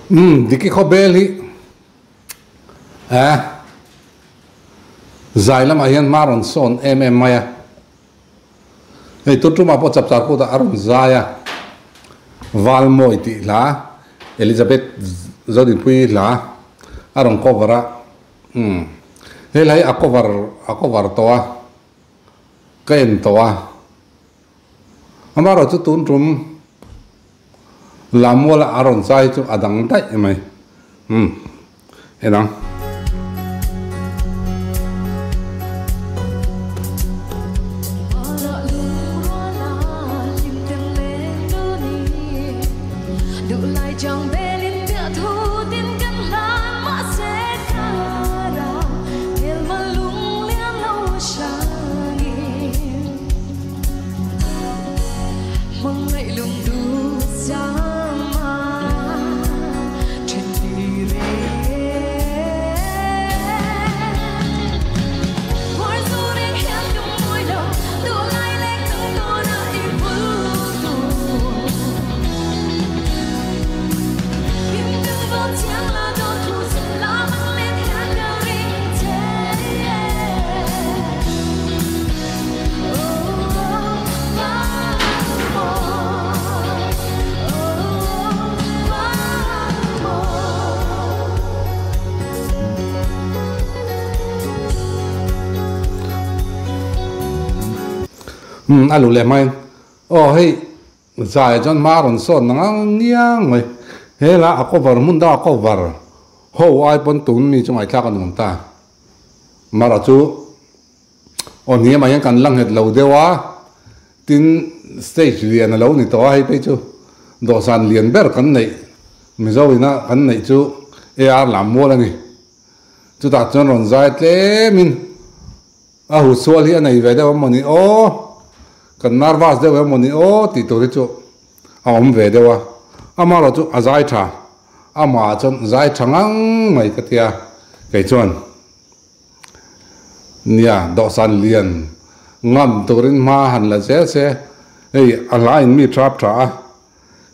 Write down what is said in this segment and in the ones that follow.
Umm Diki khawbel hi eh zai lamah hian hma rawn sawn em em mai a, hei tu tumah pawh chapchar kutah a rawn zai a, Valmawi tih hla Elizabeth Zodinpuii hla a rawn cover a, umm hei lai a cover a cover tawh a, ka en tawh a. Amaherawhchu tun tum Lamuala a rawn chai chu a dang daih mai. Umm en ang. Umm a lu leh mai aw hei zai chuan hma rawn sawn na ngang ngiang mai he la a cover hmun dang a cover ho ai pawn tun mi chu ngaihthlak a nuam ta mara chu. Aw hniamah hian kan la nghet lo deuh a, tin stage lian a lo ni tawh a, hei phei chu dawhsan lian ber kan neih Mizo ina kan neih chu AR Lammual a ni. Chutah chuan rawn zai tlemin a husual hi a nei ve deuh emawni aw, kan nervous deuh emawni aw tih tur hi chu a awm ve deuh a, amaherawh chu a zai tha, amah chuan zai tha ngang mai ka tia kei chuan. Nia, dawhsan lian ngam turin hma han la zel se, hei a hla in mi thap tha a,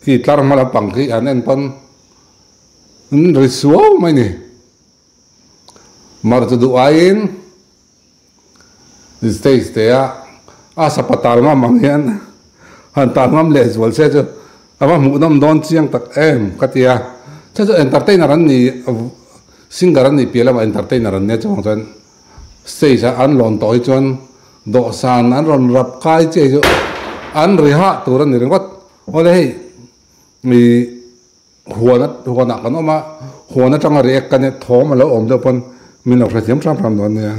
khi tlar hma lampang khi an en pawn an ri suau mai ni. Mar chu duh aiin stage te a a sapa tal ngam ang hian han tal ngam leh zual se chu a va hmuhnawm dawn chiang tak em ka ti a, chu chu entertainer an ni. Singer an nih piah lamah entertainer an nia chuang chuan stage ah an lawn tawh hi chuan dawhsan an rawn rap kai chiah hi chu an ri hah tur a ni ringawt. Awle hei ih huan huanah kan awm a, huan atanga react ka nia thawm a lo awm deuh pawn min lo hrethiam hram hram dawn nia.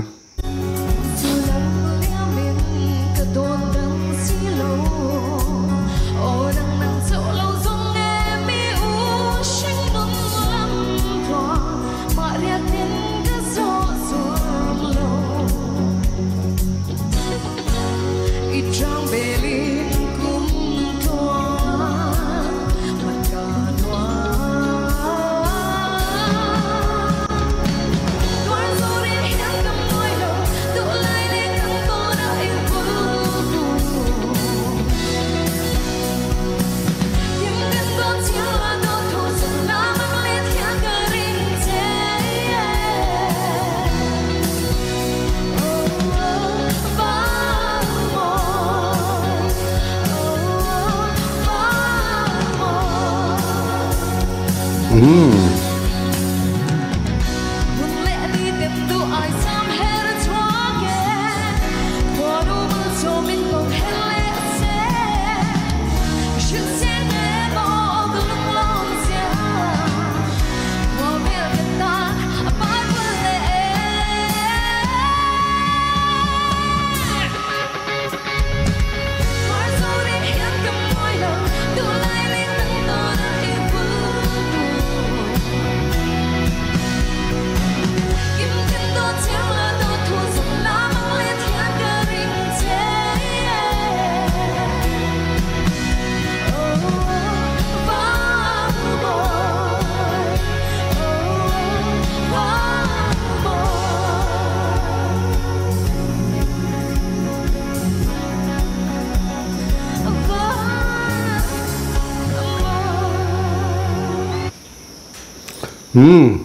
Umm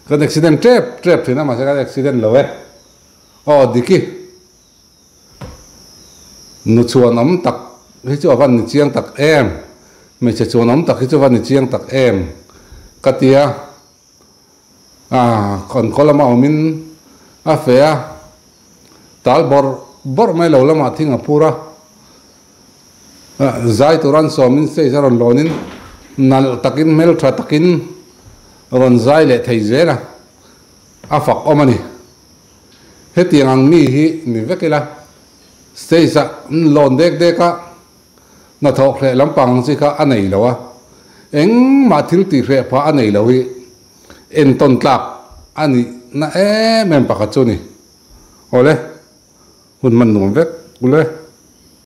kan accident tep tep thin a mahse kan accident lo e. Aw Diki nu chhuan awm tak hi chu a van ni chiang tak em, hmeichhe chhuan awm tak hi chu a van ni chiang tak em ka ti a. Ah kan khaw lama awmin a feh a, tal bawrh bawrh mai lo lamah thing a phur a, zai tur an sawmin stage a rawn lawnin nalh takin hmeltha takin rawn zai leh thei zel a, a fak awm a ni. Hetiang ang mi hi ni vek ila stage ah lawn dek dek a, hnathawh hreh lampang ang chi kha a nei lo a, engmah thil tih hreh phah a nei lo hi entawn tlak a nih na em em pakhat chu a ni. Awle, hun hman nuam vek ule.